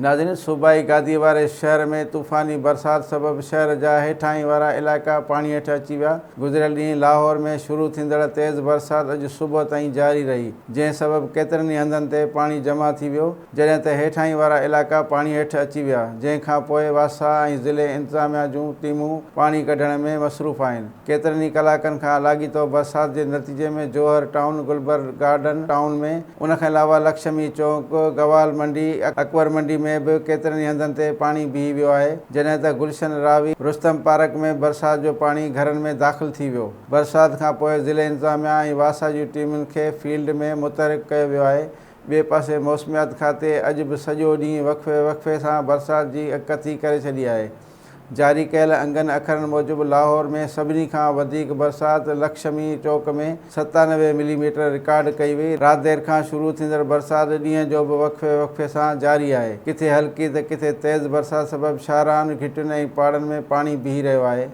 ناظرين صوبائي گادي واري شهر ۾ طوفاني برسات سبب شهر جا هيٺاهين وارا علائقا پاڻي هيٺ اچي ويا، گذريل ڏينهن لاهور ۾ شروع ٿيندڙ تيز برسات اڄ صبح تائين جاري رهي، جنهن سبب ڪيترن ئي هنڌن تي پاڻي جمع ٿي ويو، جڏهن ته هيٺاهين وارا علائقا پاڻي هيٺ اچي ويا، جنهن کانپوء واسا ۽ ضلعي انتظاميا جون ٽيمون پاڻي ڪڍڻ ۾ مصروف آهن. ڪيترن ئي ڪلاڪن کان لاڳيتو برسات جي نتيجي ۾ Johar town, Gulberg garden town ۾، ان کان علاوه لڪشمي چونڪ، گوال منڊي، اڪبر منڊي ۾ به ڪيترن ئي هنڌن تي پاڻي بيهي ويو آهي، جڏهن ته گلشن راوي، رستم پارڪ ۾ برسات جو پاڻي گهرن ۾ داخل ٿي ويو. برسات کان پوء ضلعي انتظاميا ۽ واسا جون ٽيمن کي فيلڊ ۾ متحرڪ ڪيو ويو آهي. ٻئي پاسي موسميات کاتي اڄ به سڄو ڏينهن وقفي وقفي سان برسات جي اڳڪٿي ڪري ڇڏي آهي. جاري ڪيل انگن اکرن موجب لاهور ۾ سڀني کان وڌيڪ برسات لڪشمي چوڪ ۾ 97 ملي ميٽر رڪارڊ ڪئي وئي، رات دير کان شروع ٿيندڙ برسات ڏينهن جو به وقفي وقفي سان جاري آهي، ڪٿي هلڪي ته ڪٿي تيز برسات سبب شاهراهن، گهٽين ۽ پاڙن ۾ پاڻي بيهي رهيو آهي.